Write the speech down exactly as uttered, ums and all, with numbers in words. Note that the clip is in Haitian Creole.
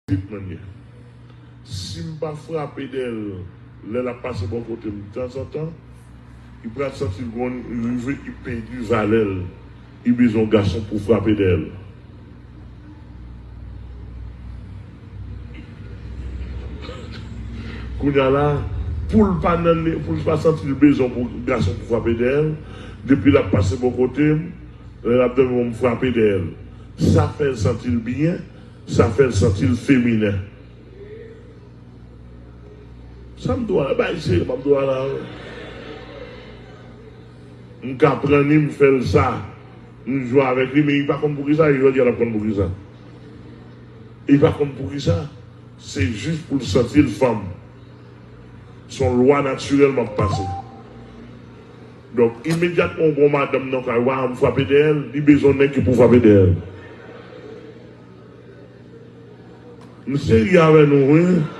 Tout mannye. Si m pa frape dèyè l lè l ap pase bò kote m tanzantan, li pral santi l gon rive, li pèdi valè l, li bezwen yon gason pou frape dèyè l. Kounye a la, pou l pa nan, pou l pa santi l bezwen pou gason pou frape dèyè l, depi l ap pase bò kote m, lè l ap dòmi, m frape dèyè l. Sa fè l santi l byen, sa fè l santi l feminen. Sa m di w a la, bay serye, m ap di w a la. M ka pran li, m fè l sa. M jwe avèk li, men li pa konn poukisa, e jodi a l ap konn poukisa. Li pa konn poukisa. Se jis pou l santi l fanm. Se yon lwa natirèl m ap pase. Donk, imedyatman w gen yon madanm nan kay ou a, m frape dèyè l, li bezwen yon nèg ki pou frape dèyè l. M serye avè nou, wi.